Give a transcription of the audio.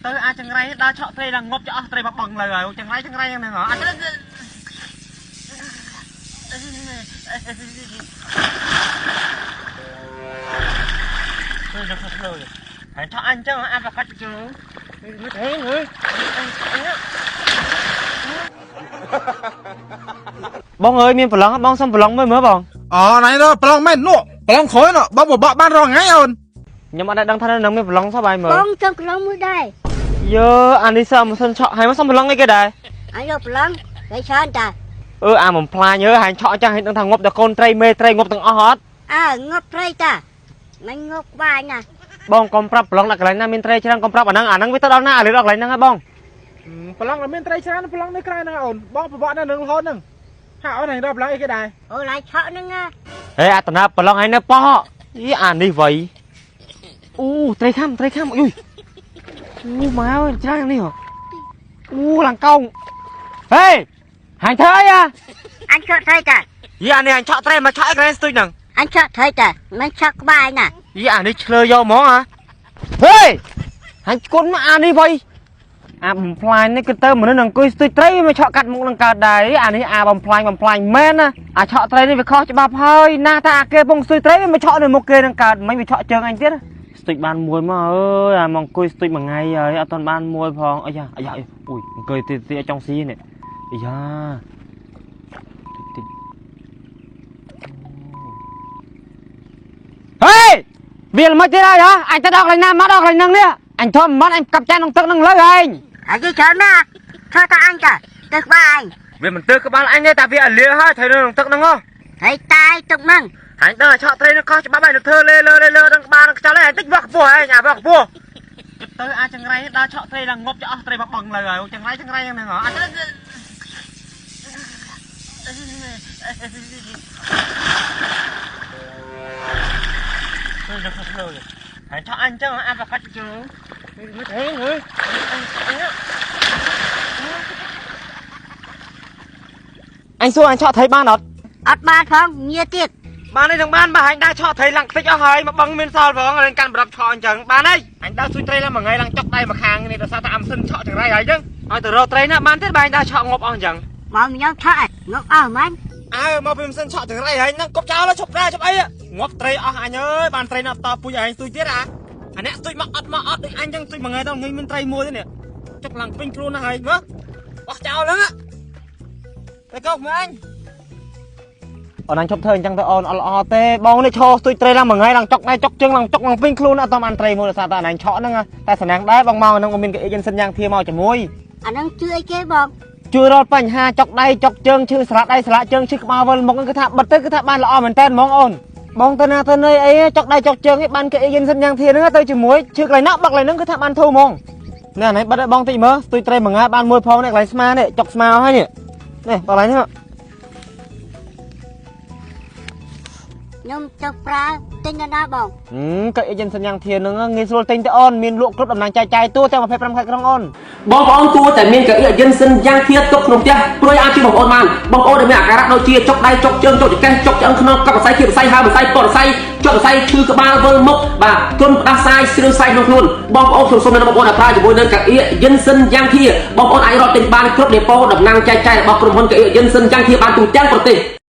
ទៅអាចង្រៃដើរឆក់ត្រីឡើងងប់ចអស់ត្រីបបងលើហើយចង្រៃចង្រៃហ្នឹងហ៎អាចហើយថអញចឹងអាប្រកាច់ជើហេហេបងអើយមានប្រឡងបងសុំប្រឡងមើលមើលបង អូណៃទៅប្រឡងមែននោះប្រឡងក្រោយនោះបងបបកបានរាល់ថ្ងៃអូន ខ្ញុំអត់ដឹងថានឹងមានប្រឡងសោះបាយមើល បងចង់ប្រឡងមួយដែរ យើអានេះសើម៉ាស៊ីនឆក់ហើយមកសុំប្រឡងអីគេដែរ អញយកប្រឡងគេច្រើនតា អឺអាបំផ្លាញអើហើយឆក់ចឹងហើយដឹងថាងប់ដល់កូនត្រីមេត្រីងប់ទាំងអស់អត់ អើងប់ត្រីតាមិនងប់ក្បាលណា បងកុំប្រាប់ប្រឡងដល់កន្លែងណាមានត្រីច្រើនកុំប្រាប់អាហ្នឹងអាហ្នឹងវាទៅដល់ណាអាលឿនដល់កន្លែងហ្នឹងហ៎បង ប្រឡងមានត្រីច្រើនប្រឡងនៅក្រៅហ្នឹងអូនបងបបកនៅនឹងរហូតហ្នឹងហាអូនហើយដល់ប្រឡងអីគេដែរ អូឡៃឆក់ហ្នឹងណា ហេអាតាណាប្រឡងហើយនៅប៉ោះអីអានេះវៃអូត្រីខាំត្រីខាំអុយអូម៉ែអើយច្រើននេះហ៎អូឡើងកោងហេហាញធ្វើអីអា អញឆក់ត្រីតា យីអានេះអញឆក់ត្រីមកឆក់អីកន្លែងស្ទួយហ្នឹង អញឆក់ត្រីតាមិនឆក់ក្បាលណា យីអានេះឆ្លើយកហ្មងហ่ะហេហាញគុនមកអានេះវៃអាបំផ្លាញនេះគឺទៅមនុស្សនឹងអង្គុយស្ទួយត្រីមកឆក់កាត់មុខនឹងកើតដែរអានេះអាបំផ្លាញបំផ្លាញមែនណាអាឆក់ត្រីនេះវាខុសច្បាប់ហើយណាតាអាគេពងស្ទួយត្រីវាមកឆក់នៅមុខគេនឹងកើតមិនវាឆក់ជើងអញទៀតស្ទួយបានមួយមកអើយអាមកអង្គុយស្ទួយមួយថ្ងៃហើយអត់ទាន់បានមួយផងអាយ៉ាអាយ៉ាអ៊ុយអង្គុយទីទីចង់ស៊ីនេះអាយ៉ាតិចតិចហេវាល្មិចទៀតហើយហ៎អញទៅដល់កន្លែងណាមកដល់កន្លែងហ្នឹងនេះអញធំមិនអញកាប់ចានក្នុងទឹកហ្នឹងលើឯង អញគេច្រើនណាឆក់តាអញតាទៅក្បាលអញ វាមិនទើក្បាលអញទេតែវាអាលាហើយត្រូវនៅក្នុងទឹកហ្នឹងហ៎ ហើយតាយទឹកហ្នឹង អញដឹងអាឆក់ត្រីនឹងខុសច្បាប់ហើយនឹងធ្វើលេលើលេលើដល់ក្បាលនឹងខ្យល់ហើយអញតិចវឹកខ្ពស់ហើយអាវឹកខ្ពស់ទៅអាចង្រៃដើរឆក់ត្រីឡើងងប់ចអស់ត្រីបបងលើហើយចង្រៃចង្រៃហ្នឹងហ៎អាចហើយឆក់អញចឹងអាប្រកាច់ជើងហេហេអញសួរអញឆក់ត្រីបានអត់ អត់បានផងញាទៀត បានទេនឹងបានបើអញដើរឆក់ត្រីឡើងខ្ទេចអស់ហើយមកបងមានសល់ផងឡើងកាន់ប្រដាប់ឆក់អញ្ចឹងបានហើយអញដើរស៊ុយត្រីឡើងមួយថ្ងៃឡើងចុកដៃមួយខាងនេះដោយសារតែអាំសិនឆក់ចង្រៃហើយអញ្ចឹងឲ្យទៅរកត្រីណាបានទេបើអញដើរឆក់ងប់អស់អញ្ចឹង មកខ្ញុំឆក់ងប់អស់មិន អើមកពីម៉ាស៊ីនឆក់ចង្រៃហើយហ្នឹងគប់ចោលឈប់ដែរឈប់អីងាប់ត្រីអស់អញអើយបានត្រីណាតពូជឯងស៊ុយទៀតអាអាអ្នកស៊ុយមកអត់មកអត់ដូចអញអញ្ចឹងស៊ុយមួយថ្ងៃដល់ថ្ងៃមានត្រីមួយទេនេះចុកឡើងពេញខ្លួនណាស់ហើយមើលបោះចោលហ្នឹងតែកុំមើលអញអូនអញឈប់ធ្វើអញ្ចឹងទៅអូនអត់ល្អទេបងនេះឈរស្ទួយត្រីឡើងមួយថ្ងៃឡើងចុកដៃចុកជើងឡើងចុកឡើងពេញខ្លួនអត់តាមអានត្រីមួយដោយសារតែអញឆក់ហ្នឹងតែសំណាងដែរបងមកហ្នឹងក៏មានកៅអីសិនយ៉ាងធាមកជាមួយ អាហ្នឹងជឿអីគេបង ជួយរាល់បញ្ហាចុកដៃចុកជើងឈឺស្រាក់ដៃស្លាកជើងឈឺក្បាលវិលមុខហ្នឹងគឺថាបិទទៅគឺថាបានល្អមែនតើហ្មងអូនបងទៅណាទៅណីអីចុកដៃចុកជើងឯងបានកៅអីសិនយ៉ាងធាហ្នឹងទៅជាមួយឈឺកន្លែងណាបាក់កន្លែងហ្នឹងគឺថាបានធូរហ្មងនេះអានេះបិទឲ្យបងតិចមើលស្ទួយត្រីមួយថ្ងៃបានមួយផងនេះកន្លែងស្មានេះចុកស្មាហើយនេះនេះកន្លែងនេះ ខ្ញុំចង់ប្រើទិញណាបង កៅអីយិនសញ្ញាធាននឹងងាយស្រួលទិញទៅអូនមានលក់គ្រប់តំណាងចែកចាយទូទាំង25ខេត្តក្រុងអូន បងប្អូនគួរតែមានកៅអីយិនសិនយ៉ាងធាទុកក្នុងផ្ទះព្រួយអាចជួយបងប្អូនបានបងប្អូនដែលមានអាការៈដូចជាចុកដៃចុកជើងចុកចង្កេះចុកឆ្អឹងខ្នងកັບសរសៃគៀបសរសៃហើមសរសៃពតសរសៃចុកសរសៃឈឺក្បាលវិលមុខបាទគ្រុនផ្ដាសាយស្រឿងសាយក្នុងខ្លួនបងប្អូនខ្ញុំសូមណែនាំបងប្អូនឲ្យប្រើជាមួយនឹងកៅអីយិនសិនយ៉ាងធាបងប្អូនអាចរកទិញបានគ្រប់ដេប៉ូតំណាងចែកចាយរបស់ក្រុមហ៊ុនកៅអីយិនសិនយ៉ាងធាបានទូទាំងប្រទេស។